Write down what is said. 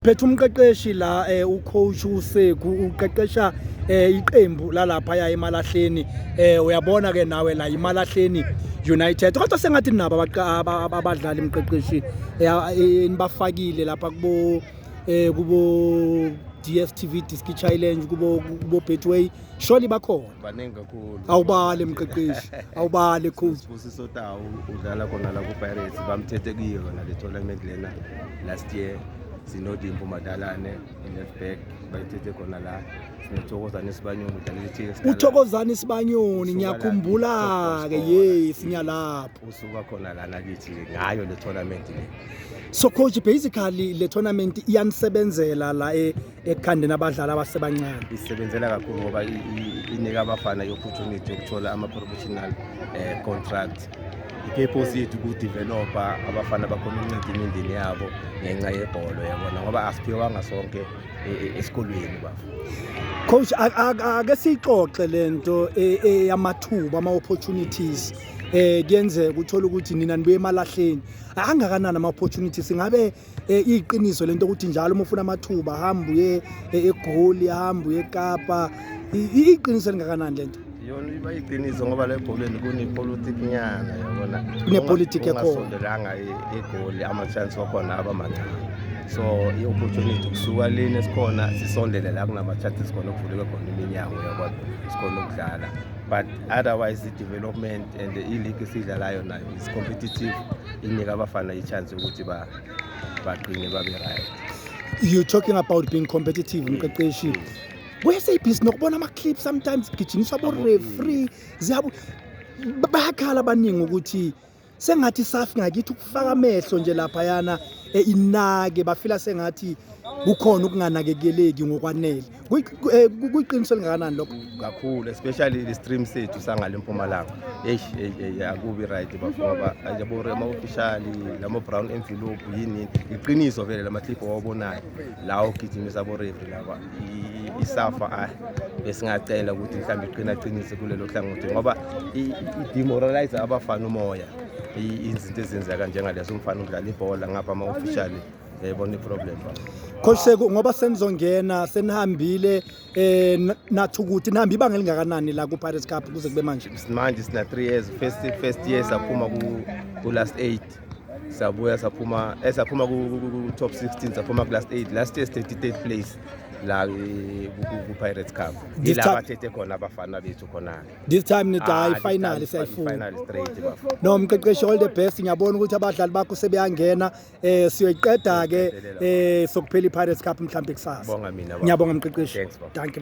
Phethe umqeqeshi la, ucoach uSeku uqeqesha iqembu lalapha ya eMalahleni. Uyabona ke nawe la iMalahleni United, kodwa sengathi nabo abadlali, mqeqeshi, nibafakile lapha kubo DStv Diski Challenge, kubo Betway, surely bakhona. Baningi kakhulu. Awubale, mqeqeshi, awubale, coach. Sibusiso Tawu udlala khona la ku-Pirates, bamthethe kuyo yona le tournament lena last year. Sinodimpo Madalane, i-left back, bayithethe khona la. Sinothokozane Sibanyoni, udlalela i-TS. Uthokozani Sibanyoni, ngiyakhumbula ke, yes, ngiyalapho. Usuka khona lana kithi ngayo le tournament le. So coach, basically le tournament iyanisebenzela la ekukhandeni abadlali abasebancane? Isebenzela kakhulu ngoba inika abafana i-opportunity yokuthola ama-professional contract. I-purpose yethu ukudevelopa abafana bakhona ukunceda imindeni yabo ngenxa yebholo, yabona, ngoba asiphiwanga sonke esikolweni, bafo. Coach, ake siyixoxe lento yamathuba, ama-opportunities. Kuyenzeka uthola ukuthi nina nibuye eMalahleni, angakanani ama-opportunities? Ngabe iqiniso lento ukuthi njalo uma ufuna amathuba hamba uye eGoli, hamba uye eKapa? Iqiniso elingakanani lento? Yona iba iqiniso ngoba la ebholweni kunepolitiki nyana, yabona. Kunepolitiki ekhona. Ungasondelanga eGoli, ama-chance wakhona aba mancane. So i-opportunity kusuka leni esikhona sisondele la kunama-chances khona, okuvuleke khona iminyango, yabona, sikhona ukudlala. But otherwise i-development and i-league esiyidlalayo nayo is competitive, inika abafana i-chance yokuthi baqine, babe right. You talking about being competitive, mqeqeshi, kwe-SABC nokubona ama-clips sometimes gijinyiswa abo-referee ziyabu bayakhala abaningi ukuthi sengathi safi ngakithi ukufaka amehlo nje laphayana, inake bafila sengathi kukhona ukunganakekeleki ngokwanele. Kuyiqiniso elingakanani lokho? Kakhulu, especially le stream sethu sangale Mpumalanga. Eish, eish, akubi right bafo, ngoba yabo ama-official lama-brown envelope yini yini. Iqiniso vele lama-clip owabonayo la ogijimisa abo-referee laba, iSAFA ah besingacela ukuthi mhlawumbe iqina qinise kulelo hlangothi ngoba i-demoralize abafana umoya, izinto ezenzeka njengalezo, umfana udlala ibhola ngapha ama-official, yayibona i-problem baba. Coach Seku, ngoba senizongena, senihambile, nathi ukuthi nihambe ibanga elingakanani la ku-Pirates Cup kuze kube manje? Manje sina 3 years. First year saphuma ku last 8, sabuya saphuma, saphuma ku top 16, saphuma ku last 8. Last year 33rd place la ku Pirates Cup. Ila bathethe khona abafana bethu khona. This time nithi hayi, final siyayifuna. Final straight, bafo. No, mqeqeshi, all the best. Ngiyabona ukuthi abadlali bakho sebeyangena. Siyoyiqeda ke sokuphela iPirates Cup mhlambe kusasa. Bonga mina, baba. Ngiyabonga, mqeqeshi. Thanks, baba. Thank you, baba.